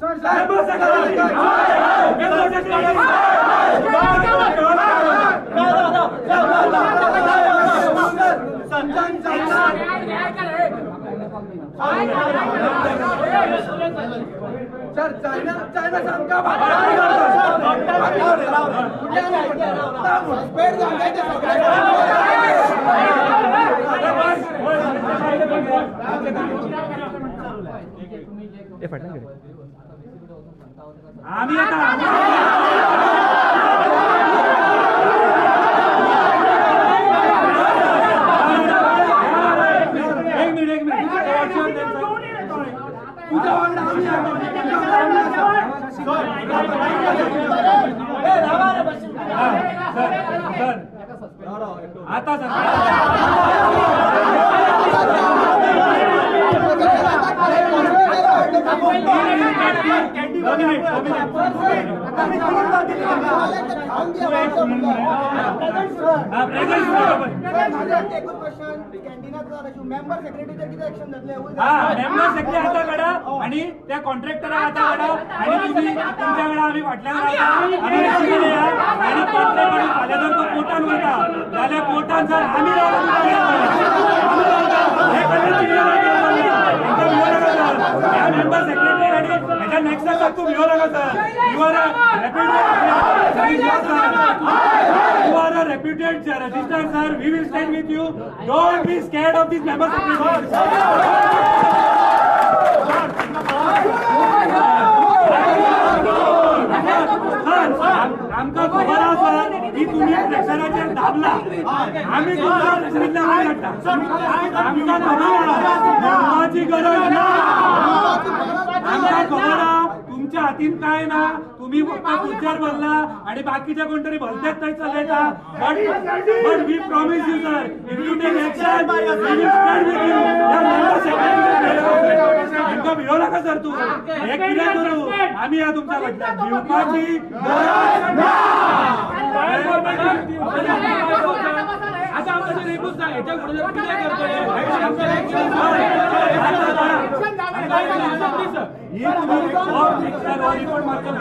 Sir China China सामका आम्ही आता एक मिनिट एक मिनिट आता मेंबर सेक्रेटरी हाता काडा आणि त्या कॉन्ट्रॅक्टरा हाता काडा आणि तुम्ही तुमच्याकडे आम्ही फाटल्यान रावता आनी पत्र काडून फाल्यां जर तो कोर्टान वता जाल्यार कोर्टान सर आमी रावता मेंबर सेक्रेटरी आनी हेच्या नेक्स्ट तूं भियो नाका sir. You are you are a reputed registrar sir. We will stand with you. Don't be scared of this member secretary. आमकां खबर आसा की तुमी प्रेशराचेर दाबला, आमी तुमकां प्रेशरांतल्यान वयर काडटा. आमकां खबर आसा भिवपाची गरज ना. आमकां खबर आसा तुमच्या हातीन काय ना, तुम्ही फक्त खुर्चेर भरला आणि बाकीचे कोणतरी भलतेच थंय चलयता. But we promise you sir, if you take action we will stand with you. तुमकां भियो नाका सर, तूं हें कितें करूं आमी ह्या तुमच्या फाटल्यान. भिवपाची गरज ना. आतां आमकां एकूच ना, हेच्या फुडें कितें करतले? रिपोर्ट मारचो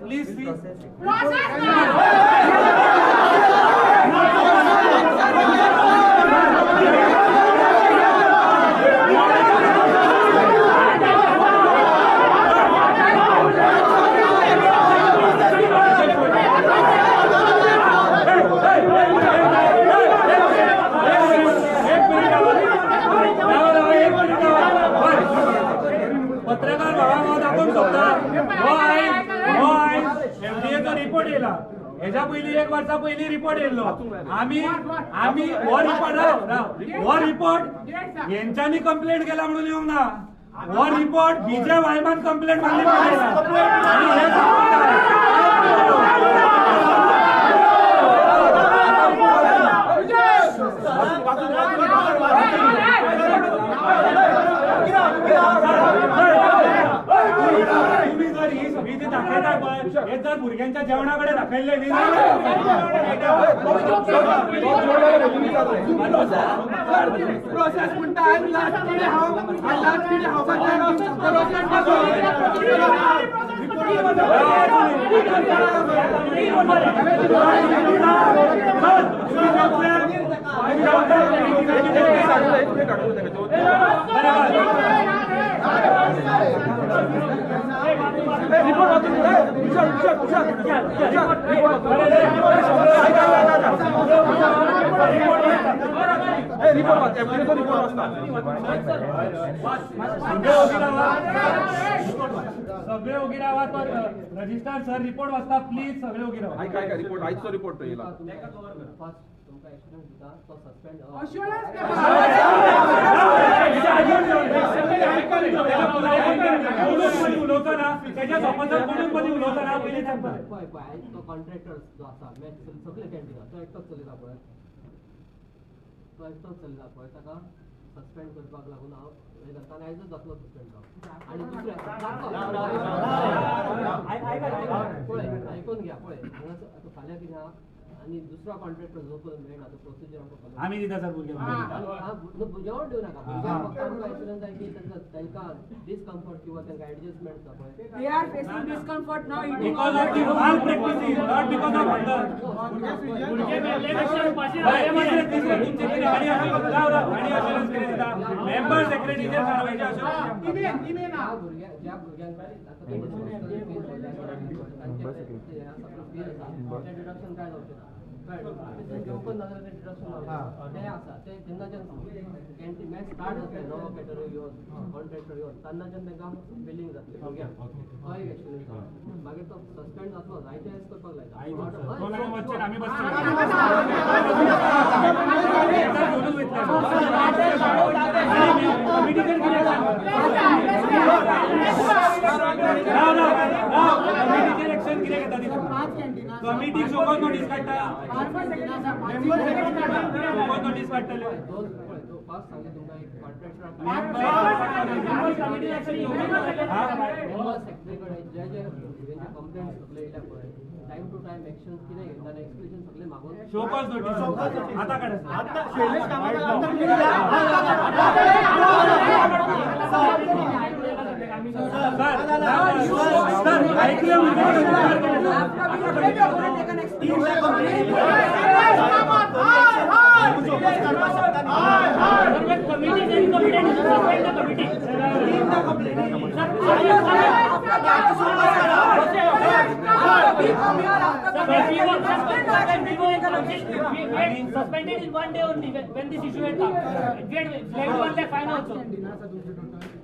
प्लीज पत्रकार भावांक दाखोवंक सोदता हो आयज एफडीएचो रिपोर्ट येयला. हेच्या पयलीं एक वर्सा पयलीं रिपोर्ट येयल्लो. आमी आमी हो रिपोर्ट राव राव हो रिपोर्ट हेंच्यांनी कंप्लेंट केला म्हणून येवंक ना. हो रिपोर्ट बीजे वायमान कंप्लेंट मारली. तुम्ही जर ही सगळी जी दाखयता पळय हे जर भुरग्यांच्या जेवणा कडेन दाखयल्ले न्ही प्रोसेस म्हणटा सगळे ओगी रावात. रजिस्ट्रार सर रिपोर्ट वाचता प्लीज सगळे ओगी रावा. काय रिपोर्ट आयचो रिपोर्ट येयला. उलयतना तेच्या सोपत कोणूच मदीं उलयतना पयलीं सांगता. तो कॉन्ट्रॅक्टर जो आसा सगळे कॅन्टीन तो एकटोच चलयता पळय, तो एकटोच चलयता पळय, ताका सस्पेंड करपाक लागून हांव हें करता आनी आयजूच जातलो सस्पेंड हांव. आनी दुसरें पळय आयकून घ्या पळय हांगा आतां फाल्यां कितें आहा आनी दुसरो कॉन्ट्रॅक्टर जो पर्यंत मेळना तो प्रोसिजर आमकां फॉलो आमी दिता सर भुरग्यांक जेवण दिवं नाका भुरग्यांक फक्त आमकां एश्युरन्स जाय की तांकां डिस्कम्फर्ट किंवा तांकां एडजस्टमेंट जाता पळय. They are facing discomfort now because of the malpractices, not because of hunger. Member सेक्रेटरीचेर कारवायचे भुरग्या ज्या भुरग्यांक आतां तांचे डिडक्शन काय जावचें ना कळ्ळें ओपन जालें तें डिडक्शन जावचें तें आसा तें तेन्नाच्यान कॅन्टीन मॅच स्टार्ट जातलें नवो कॅटरर येवन कॉन्ट्रॅक्टर येवन तेन्नाच्यान तांकां बिलींग जातलें भुरग्यांक तो एक एश्युरन्स मागीर तो सस्पेंड जातलो जायते एस करपाक लायता. कमिटी शोकॉज नोटीस काडटा, शोकॉज नोटीस काडटले. दोन पळय फर्स्ट सांगता तुमकां एक कॉन्ट्रॅक्टर मेंबर सेक्रेटरी कडेन जे जे भुरग्यांचे कंप्लेंट सगळे येयल्या पळय टायम टू टायम एक्शन कितें घेतला आनी एक्सप्लेनेशन सगळे मागून शोकॉज नोटीस आतां काडा. सर ऐकले Suspended in one day only when this issue had come. We had flagged 1 lakh fine also.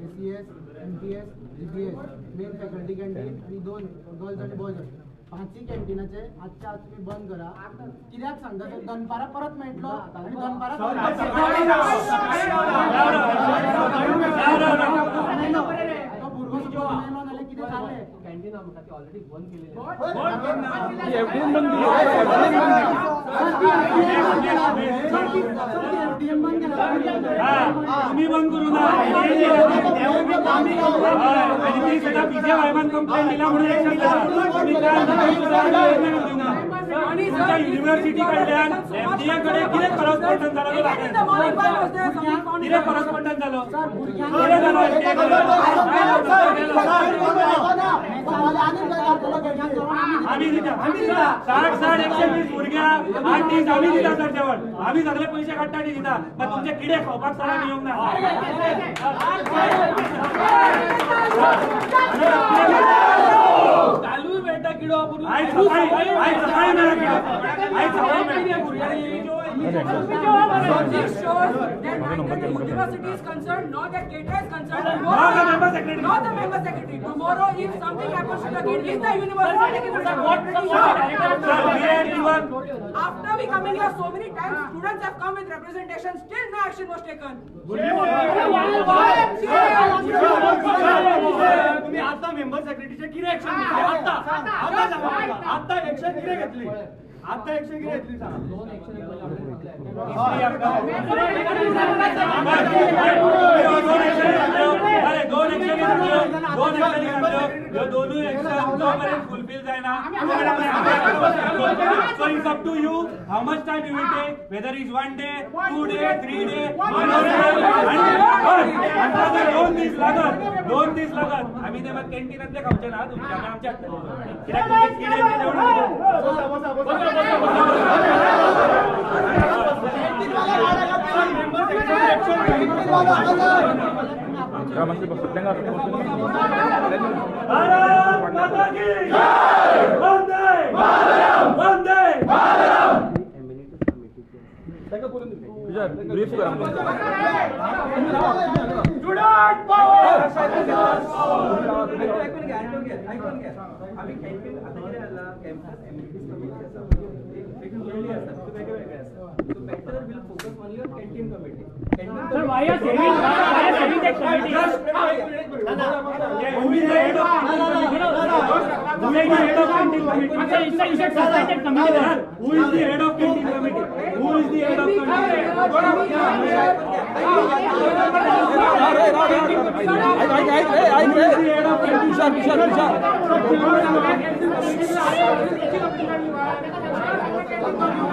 ACS, MTS, GPS, main faculty canteen आणि 2 गर्ल्स आणि बॉयज पांचय कॅन्टीनाचे आजच्या आज तुम्ही बंद करा. कित्याक सांगता तर दनपारां परत मेळटलो आनी दनपारां तो भुरगो सपोज मेलो नाल्यार कितें जालें कॅन्टीन म्हणटा ती ऑलरेडी बंद केलेली. तुम्ही बंद करू ना आणि ती सुद्धा बीजे वायमान कंप्लेंट दिला म्हणून एक्शन तुमच्या युनिव्हर्सिटी कडल्यान एफडीए कडे कितें करस्पॉन्डन्स जालो कितें करस्पॉन्डन्स जालो कितें जालो आमी दिता 60 60 120 भुरग्यांक 8 दीस आमी दिता सर जेवण. आमी सगळे पयशे काडटा आनी दिता पण तुमचे किडे खावपाक सरांनी येवंक ना. चालू मेळटा किडो आयज सकाळी मेळ्ळा किडो. आयज सकाळी मेळ्ळा. So this shows that neither the university is concerned nor the caterer is concerned, nor the member secretary. Nor the member secretary. Tomorrow, if something happens to the kid, is the university taking responsibility? After we come in here so many times, students have come with representation, still no action was taken. तुम्ही आता member सेक्रेटरीचे किती action घेतली? आता आता action किती घेतली? आता action किती घेतली सांगा. दोन एक्शन अरे दोनूय एक्शन जो पर्यंत फुलफिल जायना. So it's up to you how much time you will take, whether it's 1 day, 2 day, 3 day, 1 day. 2 दीस लागत, 2 दीस लागत. आमी ते मात कॅन्टीनांतले खावचे ना तुमच्या, आमी आमचे हाडटले. कित्याक तुमचे किडे जेवण. भारत माता की जय! वंदे मातरम! वंदे मातरम! Student power! ऐकून घ्या, ऐकून घ्या, ऐकून घ्या. आमी कॅन्टीन आतां कितें जाला, कॅम्पस एमिनिटीज कमिटी आसा, वेगवेगळी आसा, वेगळे वेगळे आसा. So better will focus only on canteen committee. Sir, why are saving that committee? Who is the head of canteen committee? Sir, you said suspend that committee. Sir, who is the head of canteen committee? Who is the head of canteen committee? Who is the head of canteen committee?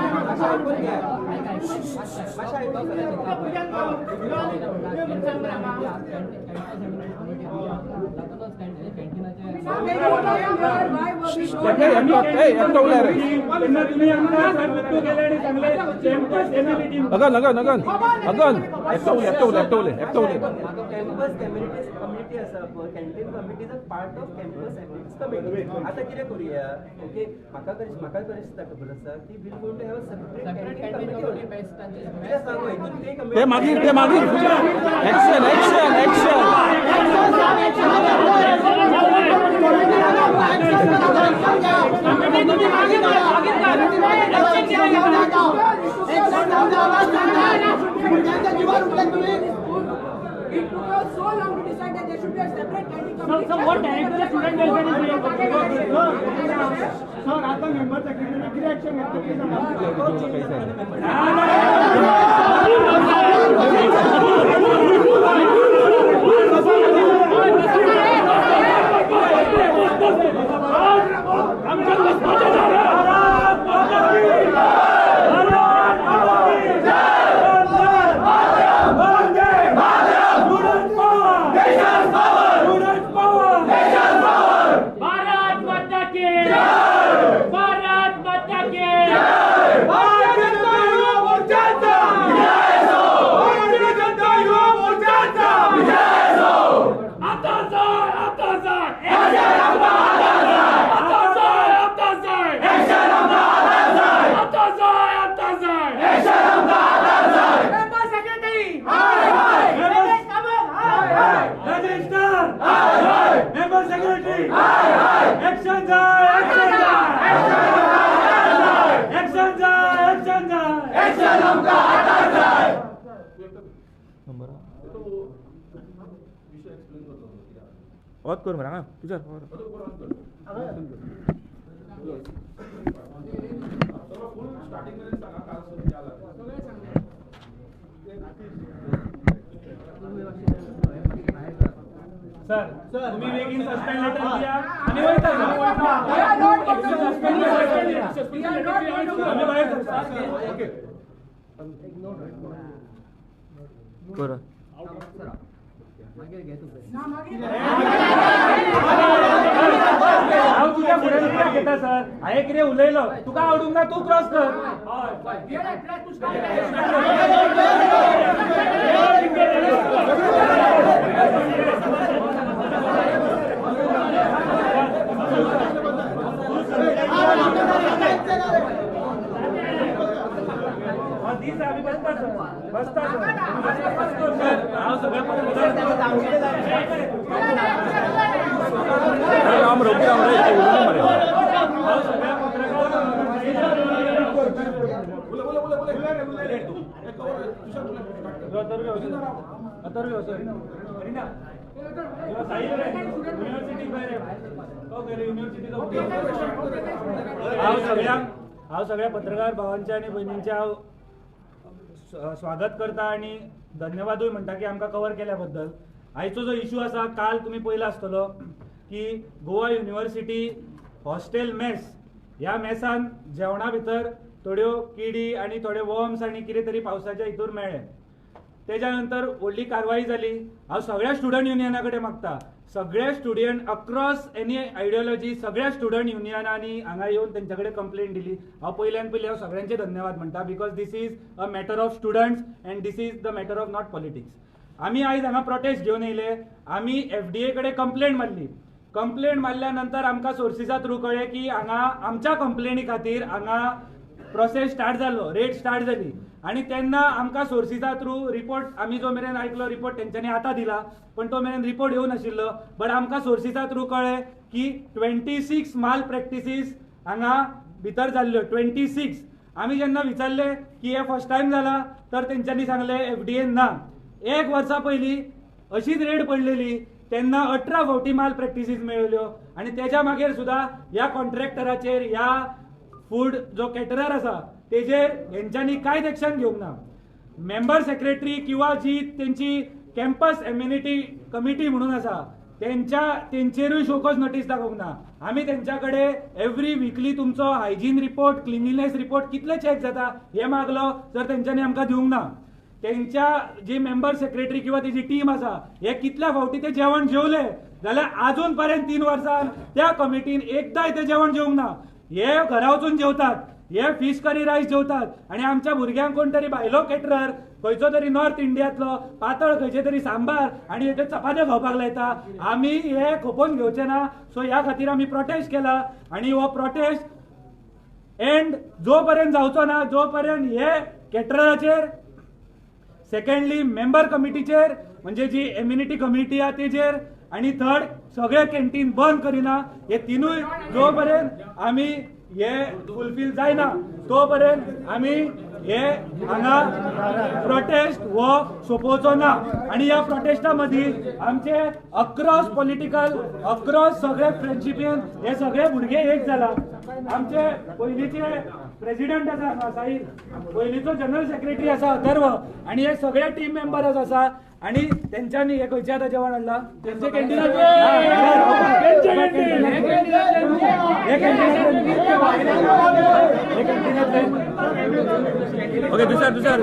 अगन अगन अगन अगन campus committee आसा पळय, canteen committee is a part of campus amenities committee. आतां कितें करुया, okay, म्हाका दिसता खबर आसा की we'll going to have a separate canteen committee. कित्याक सांगू हितून ते मागीर ते मागीर action action action. It took us so long to decide that there should be a separate canteen committee. So what director the student welfare is doing? Sir, आता member secretary किती action घेतली? होत कर मरे तुझ्या सर तुम्ही बेगीन suspend letter दिया आनी वयता. ओके करा हांव तुज्या फुडें कित्याक घेता सर? हांवें कितें उलयलो तुका आवडूंक ना, तूं क्रॉस कर. दीस आमी बसता सर, बसता सर. हांव सगळ्या हांव सगळ्या पत्रकार भावांचे आनी भयणींचे हांव स्वागत करता आनी धन्यवादूय म्हणटा की आमकां कवर केल्या बद्दल. आयचो जो इशू आसा, काल तुमी पळयला आसतलो की गोवा युनिवर्सिटी हॉस्टेल मेस ह्या मेसान जेवणा भितर थोड्यो किडी आनी थोडे वर्म्स आनी कितें तरी पावसाच्या हितूर मेळ्ळे. तेज्या नंतर व्हडली कारवाई जाली. हांव सगळ्या स्टुडंट युनियना कडेन मागता, सगळे स्टुडंट अक्रॉस एनी आयडियोलॉजी सगळ्या स्टुडंट युनियनांनी हांगा येवन तेंच्या कडेन कंप्लेन दिली. हांव पयल्यान पयलीं हांव सगळ्यांचे धन्यवाद म्हणटा, because this is a matter of students and this is the matter of not politics. आमी आयज हांगा प्रोटेस्ट घेवन येयले. आमी FDA कडेन कंप्लेन मारली. कंप्लेन मारल्या नंतर आमकां सोर्सिसा थ्रू कळ्ळें की हांगा आमच्या कंप्लेनी खातीर हांगा प्रोसेस स्टार्ट जालो, रेड स्टार्ट जाली. आनी तेन्ना आमकां सोर्सिसा थ्रू रिपोर्ट आमी जो मेरेन आयकलो रिपोर्ट तेंच्यांनी आतां दिला, पण तो मेरेन रिपोर्ट येवं नाशिल्लो. बट आमकां सोर्सिसा थ्रू कळ्ळें की 26 माल प्रॅक्टिसीस हांगा भितर जाल्ल्यो, 26. आमी जेन्ना विचारलें की हे फर्स्ट टायम जाला, तर तेंच्यांनी सांगलें FDA ना. एक वर्सा पयलीं अशीच रेड पडलेली, तेन्ना 18 फावटी माल प्रॅक्टिसीस मेळ्ळ्यो. आनी तेज्या मागीर सुद्दां ह्या कॉन्ट्रॅक्टराचेर, ह्या फूड जो कॅटरर आसा तेजेर हेंच्यांनी कांयच एक्शन घेवंक ना. मेंबर सेक्रेटरी किंवा जी तेंची कॅम्पस एम्युनिटी कमिटी म्हणून आसा तेंचेरूय शोकॉज नोटीस दाखोवंक ना. आमी तेंच्या कडेन एवरी विकली तुमचो हायजीन रिपोर्ट, क्लिनलीनेस रिपोर्ट कितले चॅक जाता हे मागलो जर तेंच्यांनी आमकां दिवंक ना. तेंच्या जी मेंबर सेक्रेटरी किंवा तेजी टीम आसा हे कितल्या फावटी ते जेवण जेवले जाल्यार आजून पर्यंत 3 वर्सां त्या कमिटीन एकदाय ते जेवण जेवंक ना. हे घरा वचून जेवतात, हे फीश करी रायस जेवतात आनी आमच्या भुरग्यांक कोण तरी भायलो केटरर खंयचो तरी नॉर्थ इंडियांतलो पातळ खंयचे तरी सांबार आनी ते चपात्यो खावपाक लायता. आमी हे खपोवन घेवचे ना. सो ह्या खातीर आमी प्रोटेस्ट केला आनी हो प्रोटेस्ट एंड जो पर्यंत जावचो ना, जो पर्यंत हे केटरराचेर, सेकंडली मेंबर कमिटीचेर म्हणजे जी एम्युनिटी कमिटी आहा तेजेर, आनी थर्ड सगळे कॅन्टीन बंद करिना, हे तिनूय जो पर्यंत आमी हे फुलफील जायना तो पर्यंत आमी हे हांगा प्रोटेस्ट हो सोंपोवचो ना. आनी ह्या प्रोटेस्टा मदीं आमचे अक्रॉस पॉलिटिकल, अक्रॉस सगळे फ्रेंडशिपीन हे सगळे भुरगे एक जाला. आमचे पयलींचे प्रेसिडेंट आसा हांगा साहिल, पयलींचो जनरल सेक्रेटरी आसा अथर्व, आनी हे सगळे टीम मेंबर्स आसा. आनी तेंच्यांनी हे खंयचे आतां जेवण हाडला तेंचे कॅन्टीनांतलें, ओके दुसर दुसर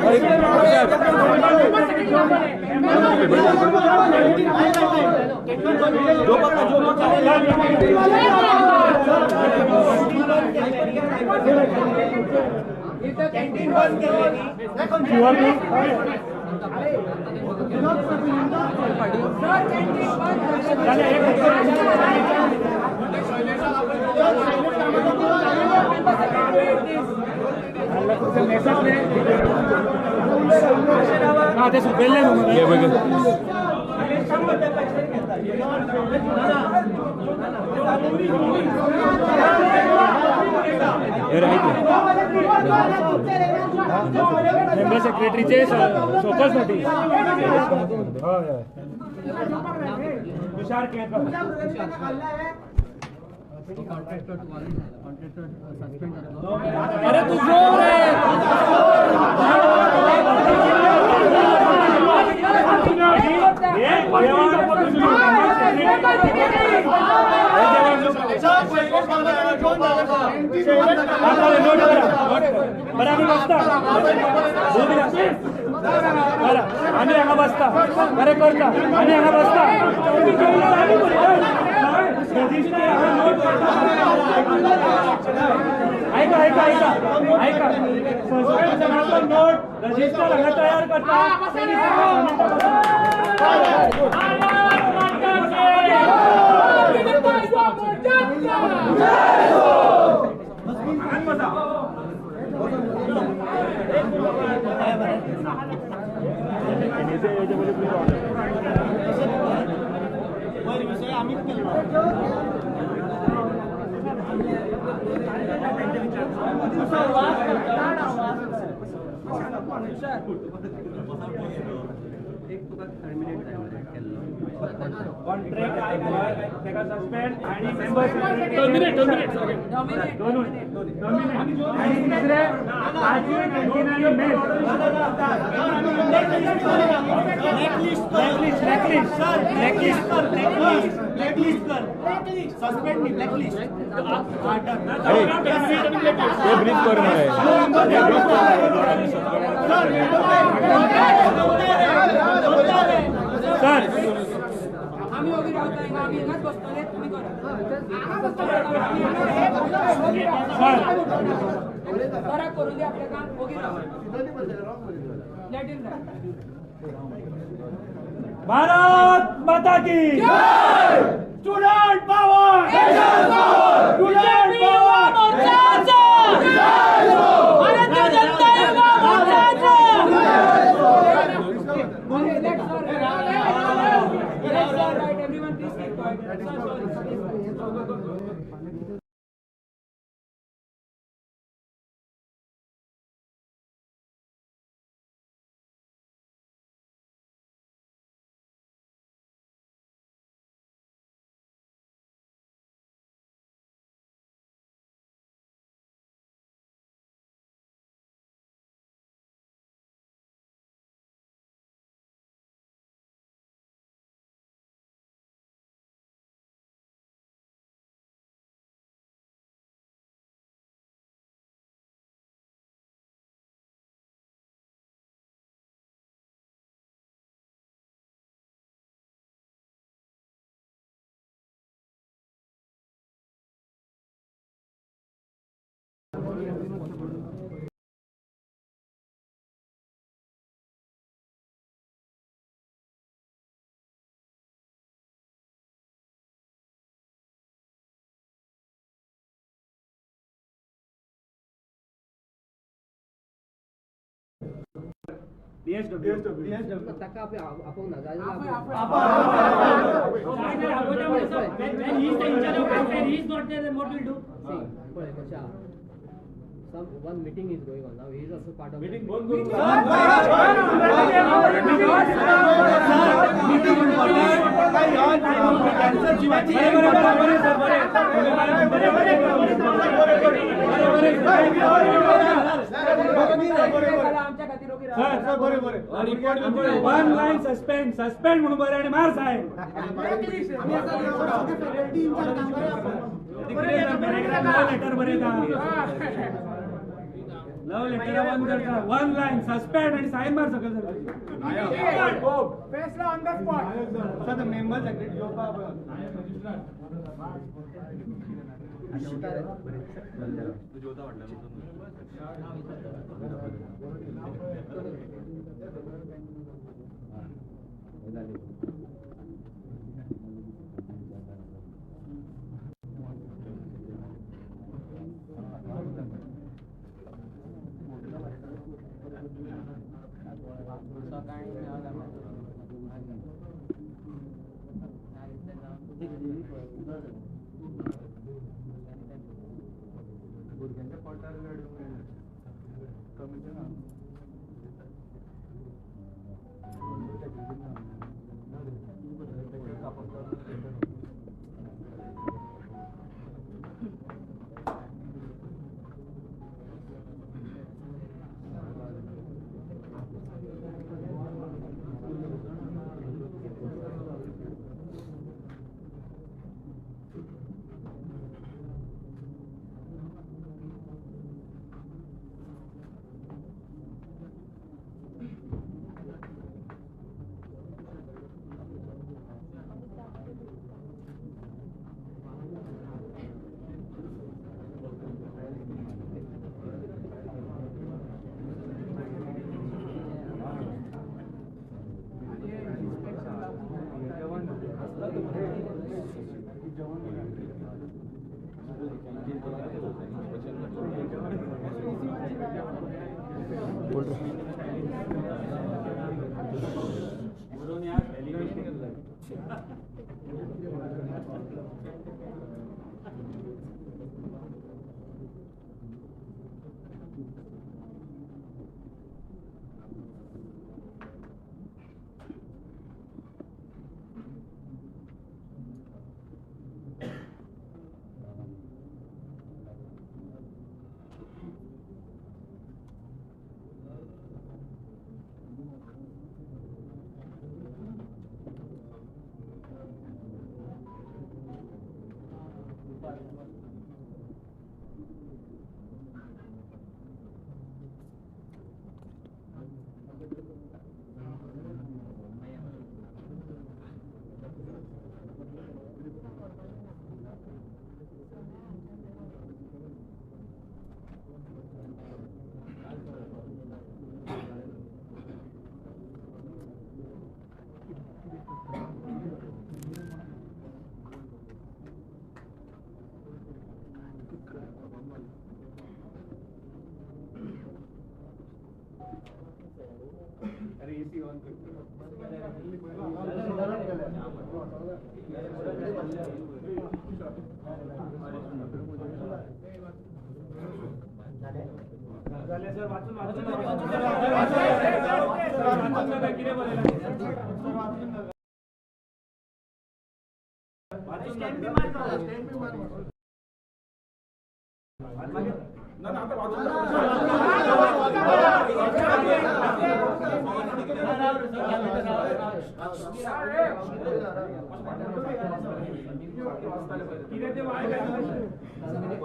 मेंबर सेक्रेटरीचे शोकॉज नोटीस. तुषार केळकर अरे तू जोर है. बरं आमी बसता, बरं आमी हांगा बसता, बरें करता आमी हांगा बसता. ऐका ऐका ऐका ऐका, सस्पेन्शनाचो नोट रजिस्टर हांगा तयार करता. एक तुका टर्मिनेट केल्लो कॉन्ट्रॅक्ट ताका सस्पेंड आणि मेंबर टर्मिनेट टर्मिनेट दोनूय आणि तिसरे पांचूय कॅन्टीनांनी mess blacklist blacklist blacklist blacklist कर, सस्पेंड न्ही ब्लॅकलिस्ट. ते ब्रीफ कर मरे. सर आमी ओगी रावता, आमी हांगाच बसतले, तुमी करा. करा करूं दी आपलें काम, ओगी रावा. Let him run. Bharat माता की जय. Student power, student power, Bharatiya Janata Yuva Morcha. Right, everyone, please keep quiet. Sorry, sorry. DSW ताका आपोवंक ना. पळय कशें आहा, some one meeting is going on now. He is also part of meeting. One line suspend suspend म्हणून बरें आनी मार साहेब. Letter बरयता, लव लेटर बंद करता, वन लायन सस्पेंड आनी सायन मार सकयल. फैसला on the spot. Sir member secretary येवपा भुरग्यांच्या पोटार कमी ना.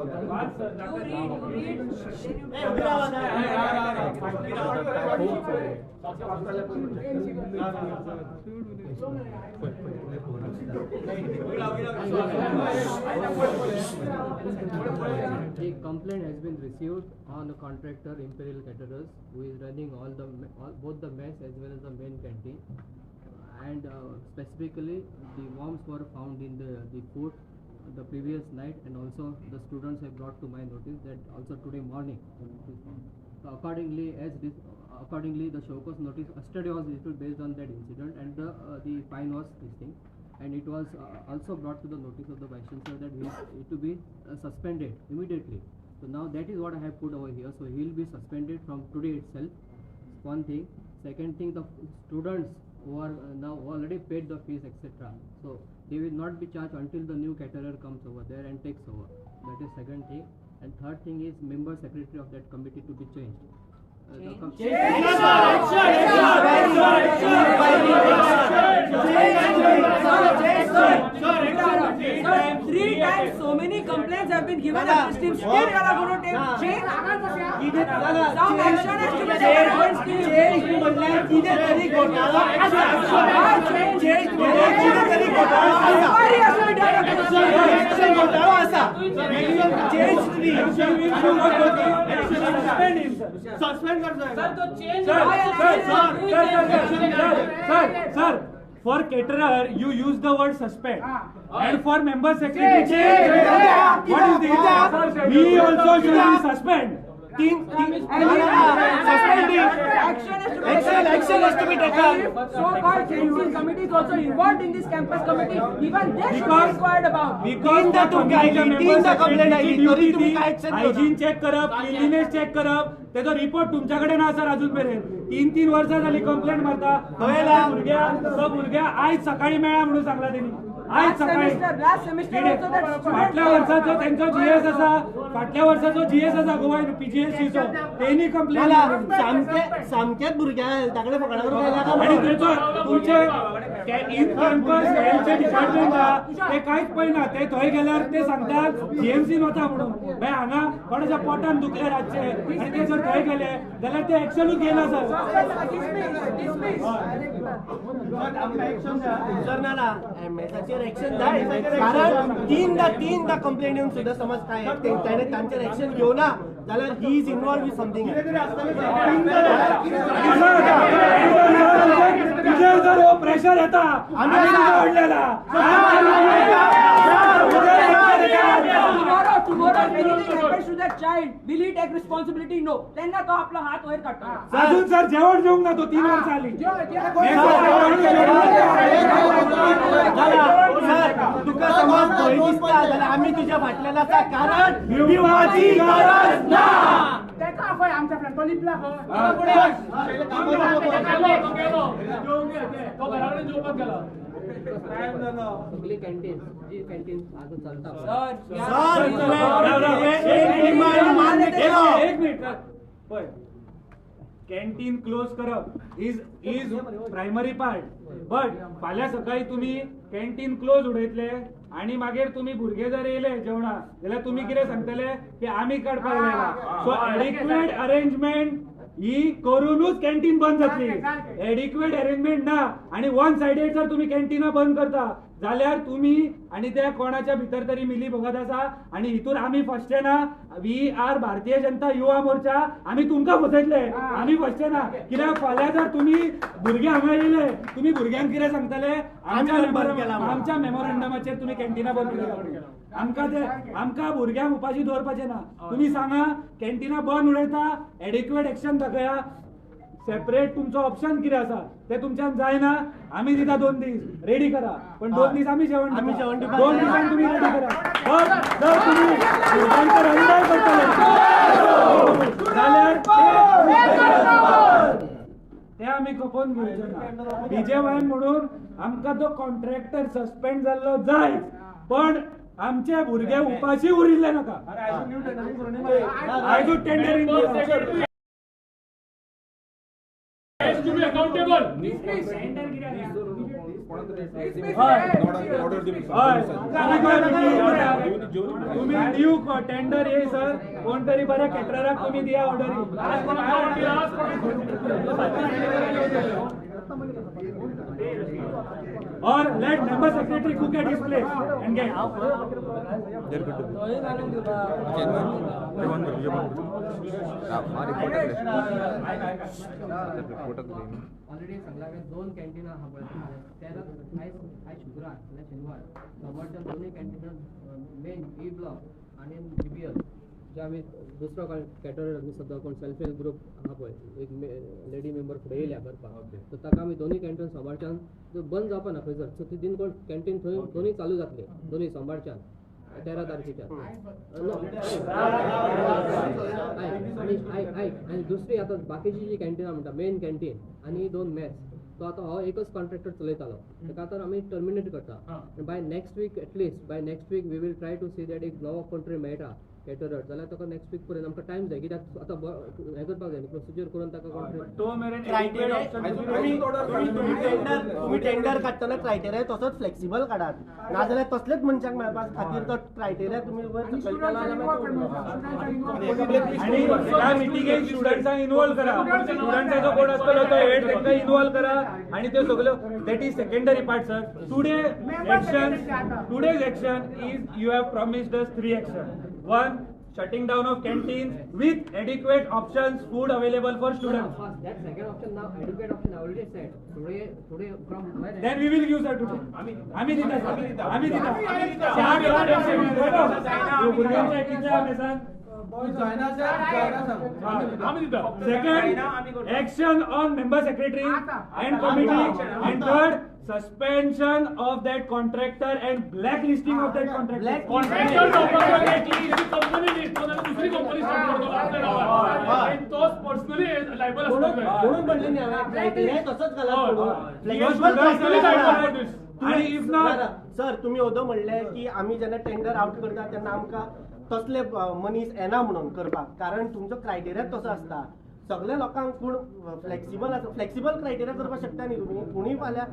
You read, you read, then you A complaint has been received on the contractor Imperial Caterers, who is running both the mess as well as the main canteen, and specifically the worms were found in the food the previous night, and also the students have brought to my notice that also today morning it is found. So accordingly, the show cause notice yesterday was issued based on that incident, and the fine was this thing. And it was also brought to the notice of the Vice Chancellor that he is to be suspended immediately. So now that is what I have put over here. So he will be suspended from today itself. One thing. Second thing, the students who are now already paid the fees, etc. So they will not be charged until the new caterer comes over there and takes over. That is second thing. And third thing is member secretary of that committee to be changed. Three times so many complaints have been given at this team. Still you are going to take change. Some action has to be taken against him. Change म्हणल्यार कितें तरी घोटाळो आसा. Change म्हणल्यार कितें तरी घोटाळो आसा. Inquiry has to be done against him. Action घोटाळो आसा. Change suspend कर Sir, तो change. Sir, sir, sir, sir, sir, sir. For caterer, you use the word suspend, and for member secretary, change. What is this? He also should be suspend. Action has to be Action, action has to be taken. So-called council committee is also involved in this campus committee. Even they should be inquired about. Because तीनदा तुमकां आयली, तीनदा complaint आयली, तरी तुमी कांय action घेवना. Hygiene check करप, क्लिनलीनेस चेक करप, तेजो रिपोर्ट तुमच्या कडेन ना सर अजून मेरेन. 3-3 वर्सां जाली कंप्लेंट मारता. भुरग्या तो भुरग्या आयज सकाळी मेळ्ळा म्हणून सांगला तेणी. आयज सकाळी फाटल्या वर्साचो तेंचो जीएस आसा, फाटल्या वर्साचो जीएस आसा गोवा पीजीएससीचो, तेणी कंप्लेंट सामकेच भुरग्या हेल्था कडेन फकाणां करूंक आयला काय आणि तुमचे इन कॅम्पस हेल्थचे डिपार्टमेंट आहा ते कांयच पळयना. ते थंय गेल्यार ते सांगतात जीएमसीन वता म्हणून. बाय हांगा कोणाच्या पोटान दुखले रातचे आनी ते जर थंय गेले जाल्यार ते एक्शनूच घेयना सर. सर ना ना एमएसाचेर एक्शन जाय, कारण तीनदा कंप्लेंट येवन सुद्दां समज काय ताणें तांचेर एक्शन घेवना जाल्यार he is involve with something. तुजेर जर हो प्रेशर येता आमी व्हडलेला. Tomorrow, tomorrow, if anything happens to that child, will he take responsibility? No. तेन्ना तो आपलो हात वयर काडटलो. अजून सर जेवण जेवंक ना तो 3 वर्सां जाली. सर तुका समज भंय दिसता जाल्यार आमी तुज्या फाटल्यान आसा, कारण भिवपाची गरज ना. तेका पळय आमच्या फ्रेंड तो लिपला खंय. सगळी कॅन्टीन जी कॅन्टीन आता चलता. सर एक मान्य केलो. एक मिनिट पळय, कॅन्टीन क्लोज करप is is primary part, but फाल्यां सकाळी तुमी कॅन्टीन क्लोज उडयतले आनी मागीर तुमी भुरगे जर येयले जेवणाक जाल्यार तुमी कितें सांगतले की आमी काडपाक लायला. सो एडिक्वेट अरेंजमेंट ही करूनूच कॅन्टीन बंद जातली. एडिक्वेट अरेंजमेंट ना आनी वन सायडेड जर तुमी कॅन्टिना बंद करता जाल्यार तुमी आनी त्या कोणाच्या भितर तरी मिली भगत आसा आनी हितून आमी फसचे ना. We are Bharatiya Janata Yuva Morcha, आमी तुमकां फसयतले, आमी फसचे ना. कित्याक फाल्यां जर तुमी भुरगे हांगा येयले तुमी भुरग्यांक कितें सांगतले, आमच्या मेमोरंडमाचेर तुमी कॅन्टिना बंद उडयला. आमकां ते आमकां भुरग्यांक उपाशी दवरपाचें ना. तुमी सांगा कॅन्टिना बंद उडयता, एडिक्वेट एक्शन दाखया. सेपरेट तुमचो ऑप्शन कितें आसा ते तुमच्यान जायना, आमी दिता 2 दीस रेडी करा, पण 2 दीस आमी जेवण दिता, 2 दिसान तुमी रेडी करा. बट जर तुमी भुरग्यांचेर अन्याय करतले जाल्यार ते आमी खपोवन घेवचे ना. बीजेवायन म्हणून आमकां तो कॉन्ट्रॅक्टर सस्पेंड जाल्लो जाय, पण आमचे भुरगे उपाशी उरिल्ले नाका. आयजूच tendering to be accountable. Dismiss. तुम्ही न्यू टेंडर ये सर कोण तरी बऱ्या कॅटरराक तुम्ही दिया ऑर्डरी. Or let member secretary cook at his place and get. Already सांगला दोन कॅन्टीन आहा पळय तेरा आयज शुक्रार जाल्यार शेनवार सोमारच्या दोनूय कॅन्टीन मेन ई ब्लॉक आनी जीबीएस जे आमी दुसरो कॅटरर आमी सद्दां कोण सेल्फ हेल्प ग्रुप आहा पळय एक लेडी मेंबर फुडें येयल्या करपाक सो ताका आमी दोनूय कॅन्टीन सोमारच्यान बंद जावपा ना खंयसर सो ती दिन कोण कॅन्टीन थंय दोनूय चालू जातले दोनूय सोमारच्यान 13 तारखेच्यान. आनी आयक आनी दुसरी आतां बाकीची जी कॅन्टीन म्हणटा मेन कॅन्टीन आनी दोन मॅच तो आतां हो एकच कॉन्ट्रॅक्टर चलयतालो ताका आतां आमी टर्मिनेट करता. By next week at least by next week we will try to see that एक नवो कोण तरी मेळटा कॅटरर जाल्यार ताका नेक्स्ट वीक पर्यंत आमकां टायम जाय कित्याक आतां हें करपाक जाय न्ही प्रोसिजर करून ताका तुमी टेंडर काडटना क्रायटेरिया तसोच फ्लेक्सिबल काडात, नाजाल्यार तसलेच मनशांक मेळपा खातीर तो क्रायटेरिया तुमी वयर सकयल केला. आनी ह्या मिटिंगेक स्टुडंट्सांक इनवॉल्व करा, स्टुडंट्साचो कोण आसतलो तो हेड तांकां इनवॉल्व करा आनी त्यो सगल्यो that is secondary part sir. Today's action is you have promised us 3 action. 1, shutting down of canteens with adequate options, food available for students. No, that second option now, adequate option I already said. Today from where? Then we will give sir today. आमी दिता sir. आमी दिता. Second, action on member secretary and committee, and third, suspension of that contractor and blacklisting of that contractor. Contractor company list दुसरी company तोच personally liable आसता. म्हणून म्हणलें न्ही हांवें क्रायटेरिया तसोच घाला. सर तुमी ओदो म्हणलें की आमी जेन्ना टेंडर आवट करता तेन्ना आमकां तसले मनीस येना म्हणून करपाक, कारण तुमचो क्रायटेरिया तसो आसता. सगळ्या लोकांक कोण फ्लेक्सिबल आसा, फ्लेक्सिबल क्रायटेरिया करपाक शकता न्ही तुमी. कोणूय फाल्यां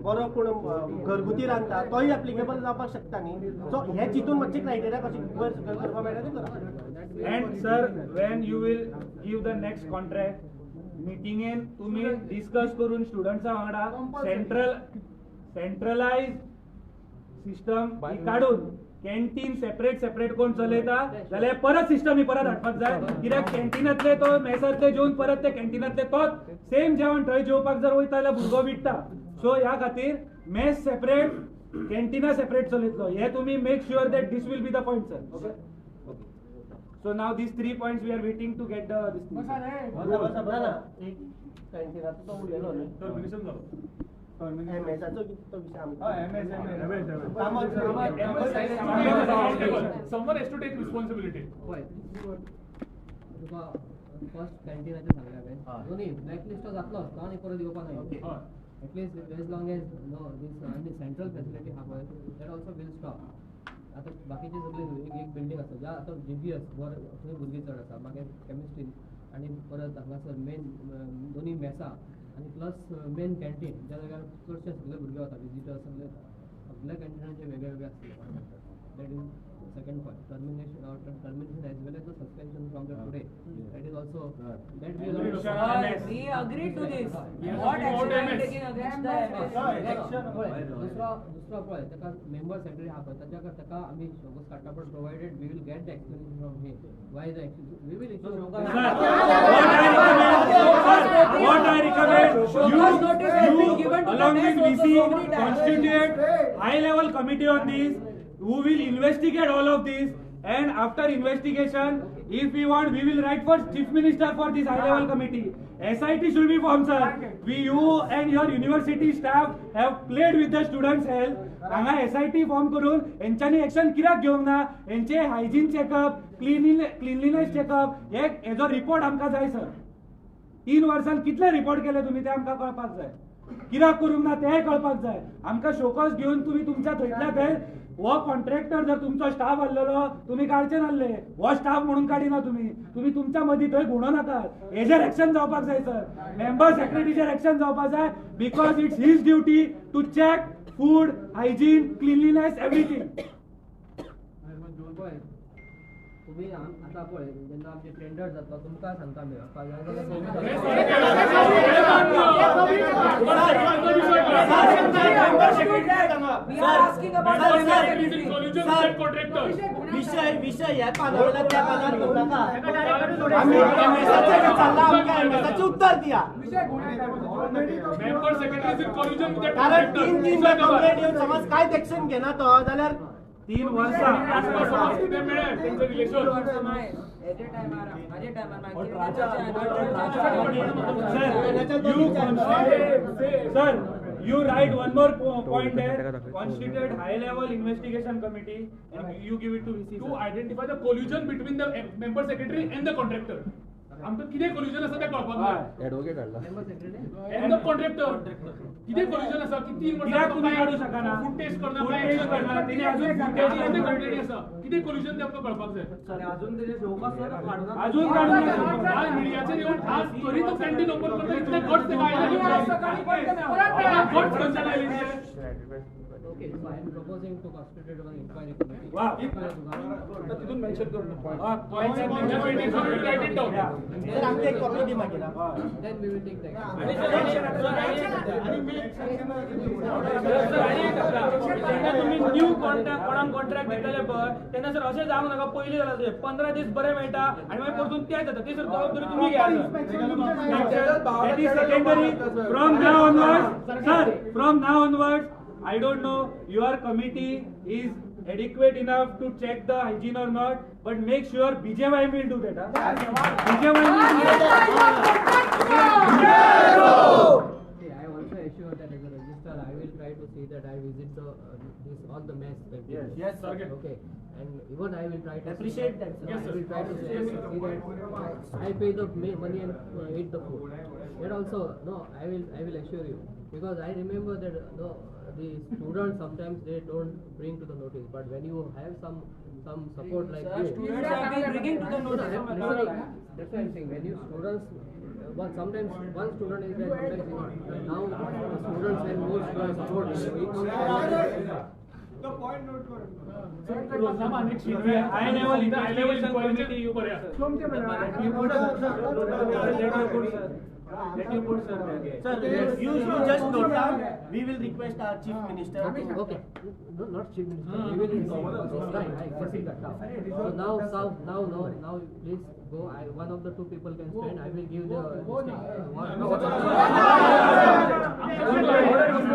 बरो कोण घरगुती रांदता तोय एप्लिकेबल जावपाक शकता न्ही. सो हे चिंतून मातशें क्रायटेरिया कशें वयर सकयल करपाक मेळटा तें करा. And sir, when you will give the next contract मिटिंगेन तुमी डिस्कस करून स्टुडंट्सां वांगडा सेंट्रलायज सिस्टम काडून कॅन्टीन सेपरेट सेपरेट कोण चलयता जाल्यार परत सिस्टम ही परत हाडपाक जाय. कित्याक कॅन्टीनांतले तो मेसांतले जेवन परत ते कॅन्टीनांतले तोच सेम जेवण थंय जेवपाक जर वयता जाल्यार भुरगो विट्टा. सो ह्या खातीर मेस सेपरेट, कॅन्टीना सेपरेट चलयतलो हे तुमी make sure that this will be the point sir. Okay, so now these 3 points we are waiting to get the this thing. कॅन्टीनाचो तो उलयलो न्ही, टर्मिनेशन जालो एमएसाचो कितें तो विशय आमकां. Someone has to take responsibility. पळय तुका फर्स्ट कॅन्टीनाचें सांगलें हांवें दोनूय ब्लॅक लिस्ट जातलो तो आनी परत येवपा ना. At least as long as no this आनी सेंट्रल फॅसिलिटी आहा पळय that also will stop. आतां बाकीचे सगळे एक बिल्डींग आसा ज्या आतां जीबीएस बरें थंय भुरगीं चड आसा, मागीर केमिस्ट्री आनी परत हांगासर मेन दोनूय मेसां आनी प्लस मेन कॅन्टीन ज्या जाग्यार चडशे सगळे भुरगे वता विजिटर्स सगळे सगळ्या कॅन्टीनाचे वेगळे वेगळे आसतले. That is second point. Termination as well as the suspension from the today that is also that we agree to this. What action are you taking against the MS? दुसरो दुसरो पळय ताका मेंबर सेक्रेटरी आहा पळय ताच्या ताका आमी show cause काडटा, but provided we will get the explanation from him why the we will issue. What I recommend, you along with VC constitute high level committee on this who will investigate all of this, and after investigation if we want we will write for Chief Minister for this high level committee. SIT should be formed sir. We, you and your university staff have played with the students' health. हांगा SIT form करून हेंच्यांनी action कित्याक घेवंक ना, हेंचे hygiene checkup, cleanliness checkup हे हेजो report आमकां जाय सर. 3 वर्सांत कितले रिपोर्ट केले तुमी ते आमकां कळपाक जाय. कित्याक करूंक ना तेंय कळपाक जाय. आमकां शोकॉज घेवन तुमी तुमच्या थंयतल्या थंय हो कॉन्ट्रॅक्टर जर तुमचो स्टाफ आहलेलो तुमी काडचे नासले, हो स्टाफ म्हणून काडिना तुमी, तुमी तुमच्या मदीं थंय घुणो नाकात. हेजेर एक्शन जावपाक जाय सर, मेंबर सेक्रेटरीचेर एक्शन जावपाक जाय, because it's his duty to check food, hygiene, cleanliness, everything. तुम्ही आता पळय जेन्ना आमचे टेंडर जातलो तुमकां सांगता आमी. विषय विषय ह्या पानावयल्यान त्या पानार घेवं नाका. आमी एमएसाचें चालला, आमकां एमएसाचें उत्तर दिया. कारण तीन तीन कंप्लेंट येवन समज कांयच एक्शन घेना तो जाल्यार 3 वर्सां sir, you write one more point there. Constitute high level investigation committee and you give it to VC to identify the collusion between the member secretary and the contractor. आमकां कितें कोल्युजन आसा तें कळपाक जाय. एडवोकेट हाडला एंड the contractor कितें कोल्युजन आसा की 3 वर्सां तुमी काडूं शकना, फूड टेस्ट करना, एक्शन करना, तेणी अजून फूड टेस्ट कंप्लेनी आसा, कितें कोल्युजन तें आमकां कळपाक जाय. अजून काडूं आज मिडियाचेर येवन आज तरी तो कॅन्टीन ओपन करता इतले गट्स तेका आयले, गट्स खंयच्यान आयले? Okay, so I am proposing to constitute one inquiry committee. Wow. तितून मेन्शन करून write it down. Sir आमकां एक कॉपी दी मागीर. Then we will take the action. जेन्ना तुमी न्यू कॉन्ट्रॅक्ट कोणाक कॉन्ट्रॅक्ट दितले पळय तेन्ना सर अशें जावंक नाका पयलीं जालां तुजें 15 दीस बरें मेळटा आनी मागीर परतून तें जाता, ती सर जबाबदारी तुमी घेयात. That is secondary. From now onwards, sir, from now onwards, I don't know your committee is adequate enough to check the hygiene or not, but make sure BJYM will do that. Huh? BJYM will do that. See, I also assure that as a registrar, I will try to see that I visit the this all the mess. Yes, yes, sir. Okay, and even I will try to appreciate that, sir. Yes, sir. I will try to see that I pay the money and eat the food. That also, no, I will assure you, because I remember that no, the students sometimes they don't bring to the notice, but when you have some support like you, students have been bringing to the notice. That's what I'm saying. When you students, well, sometimes one student is there, sometimes not. But now the students and more students support. The point note करून. High level investigation committee you put. Let you put, sir. Sir, you just note down. We will request our chief minister. Okay. No, not chief minister. We will. Right, I exactly that now. So now, please go. One of the two people can stand. I will give the.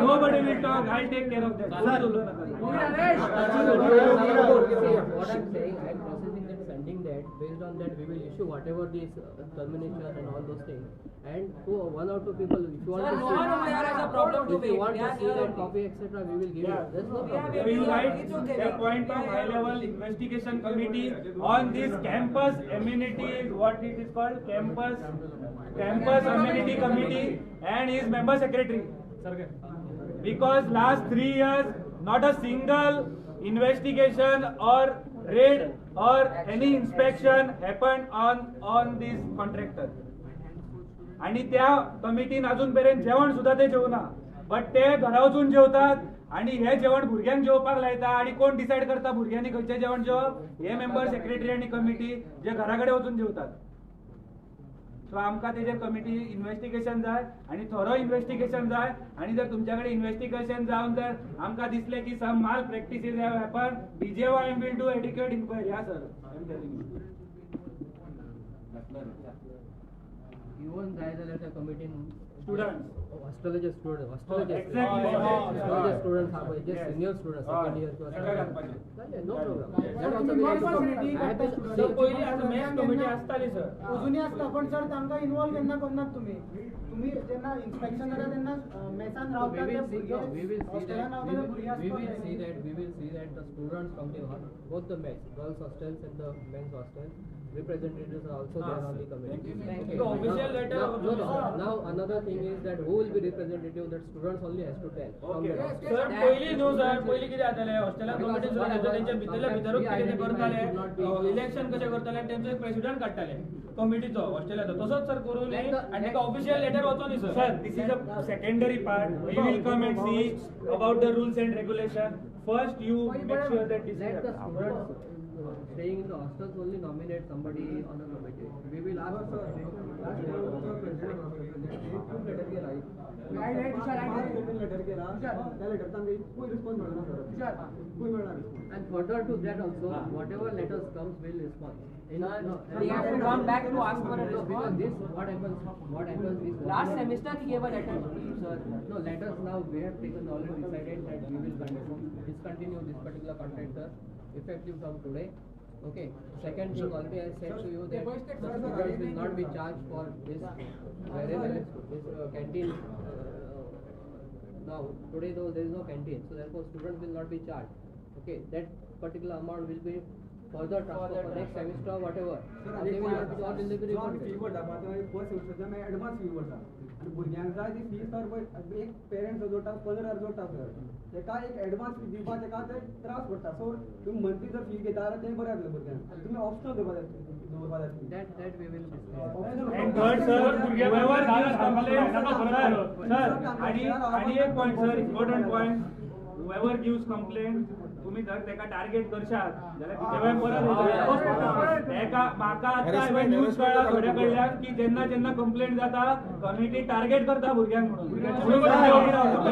Nobody will talk. I'll take care of that. Sir, what I'm saying, I'm processing that, sending that. Based on that, we will issue whatever this termination and all those things. And to one or two people, if you want to see, if you want to see that copy, etc., we will give you. There's no problem. We will write a point of high level investigation committee on this campus amenity, what it is called, campus amenity committee, and his member secretary. Because last 3 years, not a single investigation or raid or any inspection happened on this contractor. आणि त्या कमिटीन अजून पर्यंत जेवण सुद्धा ते जेवना, but ते घरा वचून जेवतात आणि हे जेवण भुरग्यांक जेवपाक लायता. आणि कोण डिसायड करता भुरग्यांनी खंयचें जेवण जेवप? हे मेंबर सेक्रेटरी आणि कमिटी जे घरा कडेन वचून जेवतात. सो आमकां तेजेर कमिटी इन्वेस्टिगेशन जाय आणि थोरो इन्वेस्टिगेशन जाय. आणि जर तुमच्या कडेन इन्वेस्टिगेशन जावन जर आमकां दिसलें की some malpractices have happen, BJYM will do adequate inquiry. हा sir, I am telling you. Even जाय जाल्यार त्या कमिटीन स्टुडंट्स, हॉस्टेलाचे स्टुडंट, हॉस्टेलाचे स्टुडंट्स आहा पळय, जे सिनियर स्टुडंट सेकंड इयर किंवा नो प्रॉब्लम. पयलीं आतां मॅच कमिटी आसताली सर, अजुनूय आसता, पण सर तांकां इनवॉल्व केन्ना करनात तुमी. तुमी जेन्ना इन्स्पेक्शन जाता तेन्ना मॅसान रावता ते भुरगे, हॉस्टेलान रावता ते भुरगे We will see that, we will see that the students from the both the mess, girls hostels and the men's hostel, representatives are also there on the committee. The official letter. No, no. Now another thing is that who will be representative, that students only has to tell. Okay. Sir, पयली न्हू sir, पयली कितें जातालें हॉस्टेलान committee सुरू जाता, तेंच्या भितरल्या भितरूच कितें ते करताले, इलेक्शन कशें करताले आनी तेंचो एक प्रेसिडेंट काडटाले कमिटीचो हॉस्टेलाचो, तसोच सर करूं न्ही आनी ताका ऑफिशियल लेटर वचो न्ही sir. Sir, this is a secondary part. We will come and see about the rules and regulation. First you make sure that this let the students staying in the hostels only nominate somebody on a committee. We will ask for and further to that also, whatever letters comes, will respond. No, they have to come back to ask for a response. Because this, what happens is last semester he gave a letter to you, sir. No, letters now we have taken, already decided that we will discontinue this particular contractor effective from today. Okay. Second thing, already I said to you that the students will not be charged for this, wherever this canteen. Now today though there is no canteen, so therefore students will not be charged. Okay, that particular amount will be further transfer for next semester, whatever. Sir, they will all will be refunded. Fee पडटा, first सेमिस्टरच्या मागीर advance fee पडटा आनी भुरग्यांक जाय ती fee sir, एक parents जोडटा 15,000 जोडटा सर, तेका एक एडवान्स फी दिवपाक तेका ते त्रास पडटा. सो तुमी मंथली जर फी घेता जाल्यार तें बरें जातलें भुरग्यांक, तुमी ऑप्शनल दवरपा जाय. That we will discuss. And third sir, whoever gives complaint, sir, आणि एक point sir, important point, whoever gives complaint, तुम्ही जर तेका टार्गेट करशात जाल्यार तिचे वेळ परत येतले. तेका म्हाका आतां हांवें न्यूज कळ्ळा थोड्या कडल्यान की जेन्ना जेन्ना कंप्लेंट जाता कमिटी टार्गेट करता भुरग्यांक म्हणून.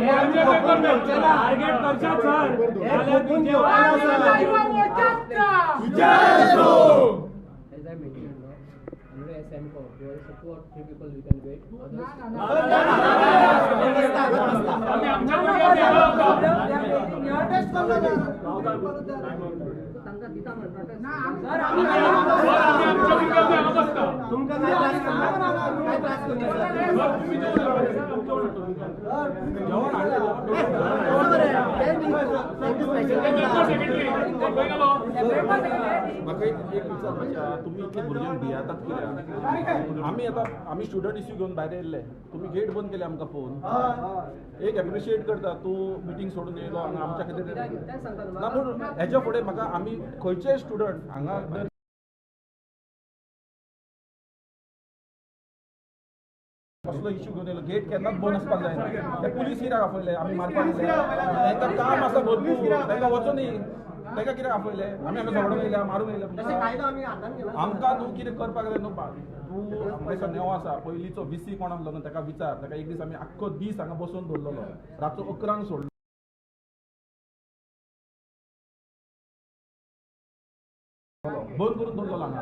टार्गेट करशात सर जाल्यार तिचे As I mentioned, no, already I sent for there is 2 or 3 people we can wait. म्हाका एक विचारपाचें, तुमी इतले भुरग्यांक भियेतात कित्याक? आमी आतां आमी स्टुडंट इश्यू घेवन भायर येयल्ले, तुमी गेट बंद केले आमकां पळोवन. एक एप्रिशिएट करता तूं मिटींग सोडून येयलो हांगा आमच्या खातीर ना, पूण हेच्या फुडें म्हाका आमी खंयचेय स्टुडंट हांगा कसलो इश्यू घेवन येयलो, गेट केन्नाच बंद आसपाक जायना. ते पुलीस कित्याक आपयले? आमी मारपाक येयले, तांकां काम आसा भरपूर, तांकां वचोनी, ताका कित्याक आपयले? आमी हांगा झगडूंक येयल्या, मारूंक येयल्या. आमकां न्हू कितें करपाक जाय न्हू, तूं आमकां नेव आसा पयलींचो व्ही सी कोण आसलो न्हू ताका विचार. ताका एक दीस आमी आख्खो दीस हांगा बसोवन दवरलेलो, रातचो 11 सोडलो. बंद करून दवरलेलो हांगा.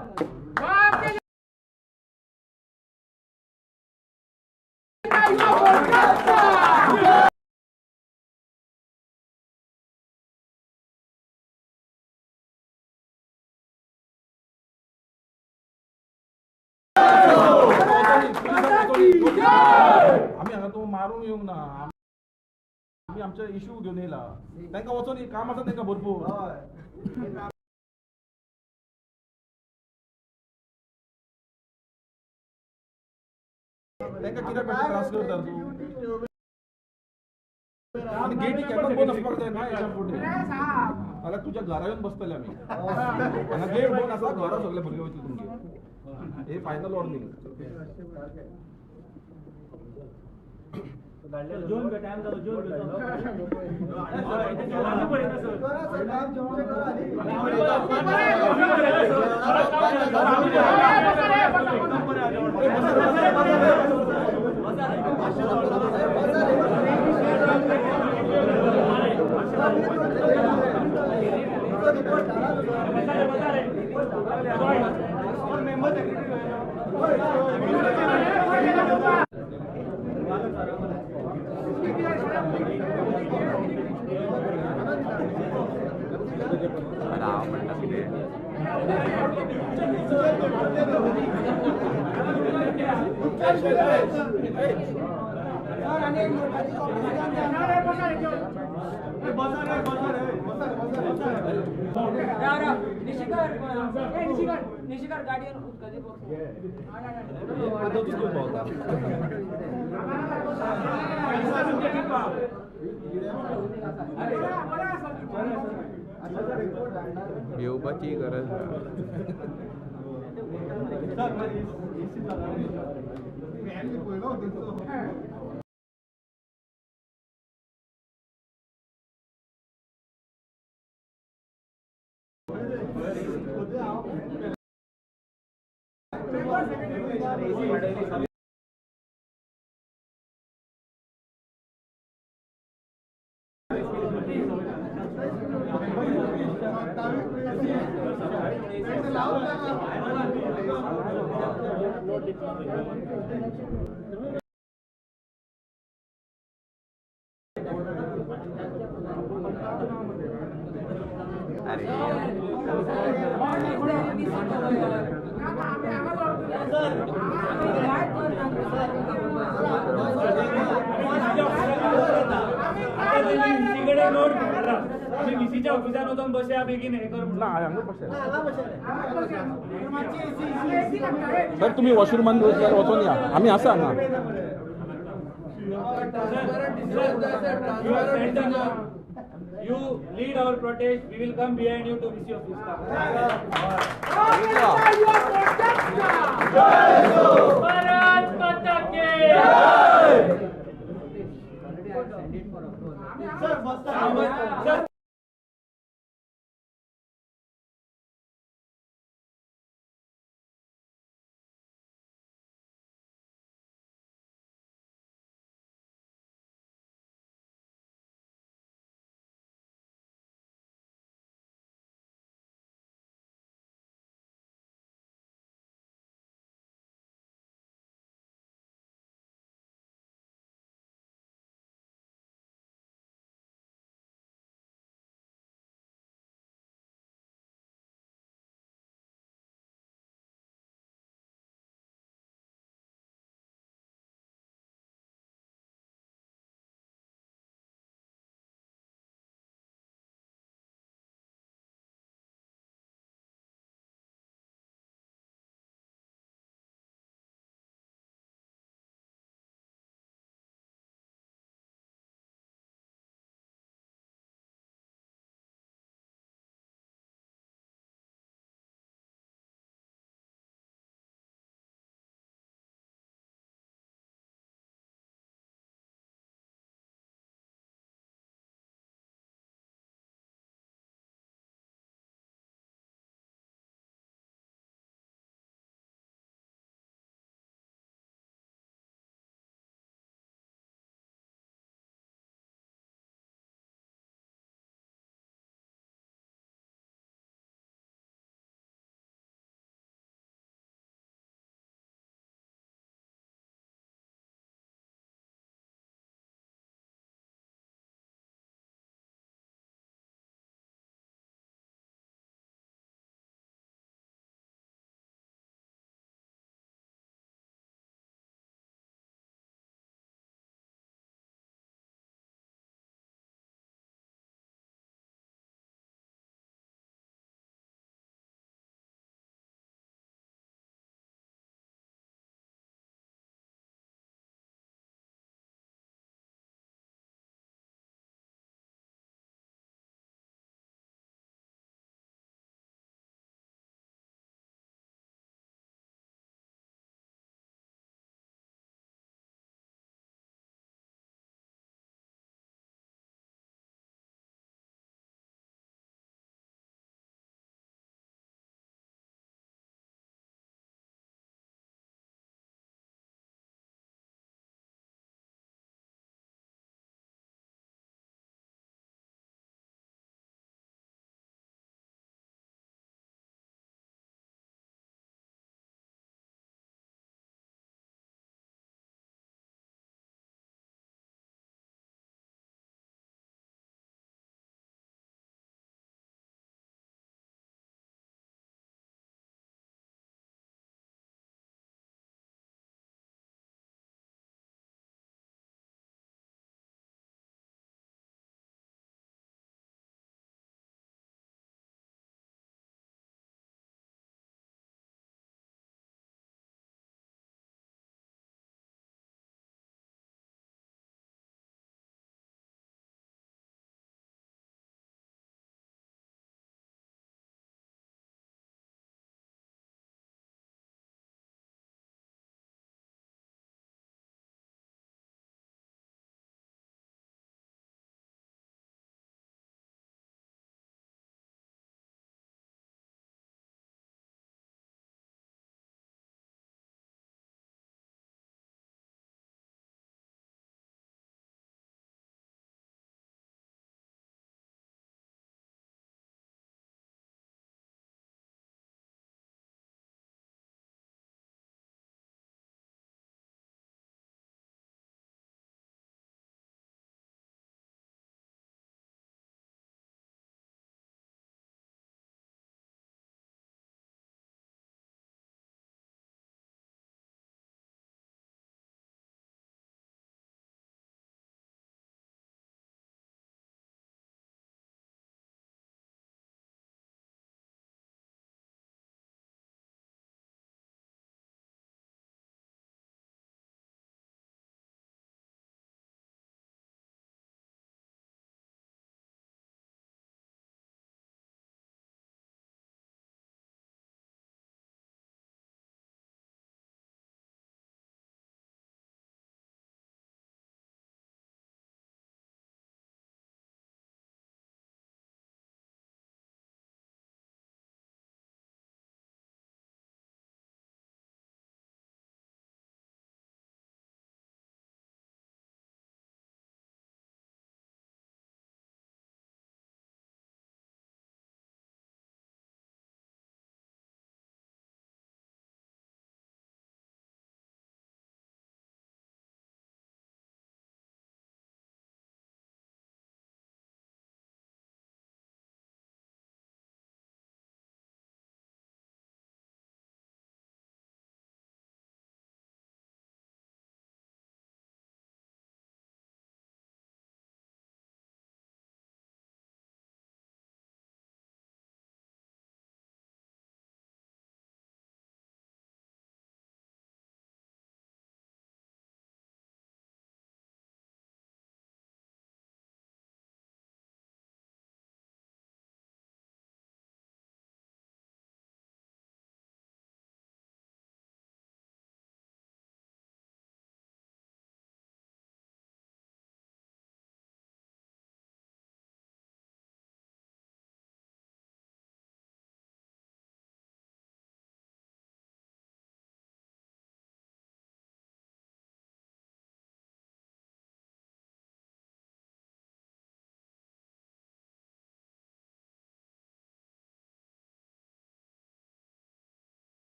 आमी हांगा तूं मारूंक येवंक ना, आमी आमचे इश्यू घेवन येयला. तांकां वचोनी, काम आसा तांकां भरपूर. तांकां कित्याक त्रास करता तूं? आनी गेटी केन्नाच बंद आसपाक जाय ना हेच्या फुडें, नाल्यार तुज्या घरा येवन बसतले आमी. हांगा गेट बंद आसा, घरा सगळे भुरगे वयतले तुमगे. हे फायनल वॉर्निंग. जेवन टायम जालो, जेवन निशिकर गार्डियन उदकाचे बॉक्स येवपाची गरज ना. व्हीसीच्या ऑफिसान वचून बसया बेगीन हे कर. ना हांगा सर तुम्ही वॉशरूमान वचोन या, आमी आसा हांगा. You lead our protest, we will come behind you to VC office. Bharat Mata ki jai. Sir,